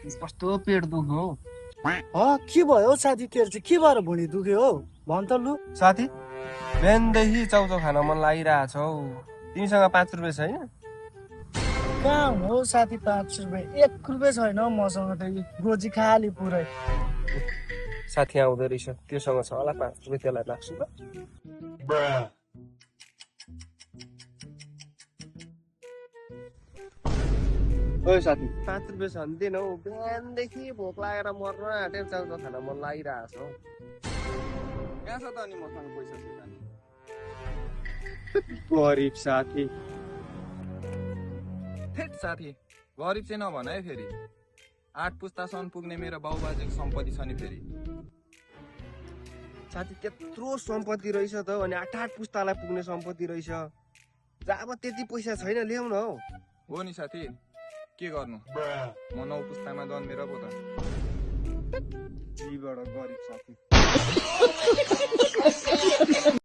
कस्तो पेट दुख्यो ह के भयो साथी तेरो चाहिँ के भएर भुँडी दुख्यो हो भन त लु साथी बिहानदेखि चाउचाउ खान मन लागिरहेछ हौ तिमीसँग 5 रुपियाँ छैन कहाँ हो साथी 5 रुपियाँ 1 रुपियाँ छैन हौ मसँग त गोजी खाली पुरै साथी आउँदो रहेछ त्योसँग छ होला 5 रुपियाँ त्यसलाई लाग्छु ल ओइ साथी 5 रुपियाँ छ भने दिनु हौ बिहानदेखि भोक लागेर मर्न आँट्यो चाउचाउ खान मन लागिरहेछ हौ कहाँ छ त अनि मसँग पैसा छैन गरिब साथी थेट साथी गरिब चाहिँ नभन है फेरि 8 पुस्तासम्म पुग्ने मेरो बाउबाजेको सम्पत्ति छ नि फेरि साथी त्यत्रो सम्पत्ति रहेछ त अनि 8 पुस्तालाई पुग्ने सम्पत्ति रहेछ जब त्यति पैसा छैन ल्याउन हौ हो नि साथी के गर्नु म 9 पुस्तामा जन्मेर पो त जीबाट गरिब साथी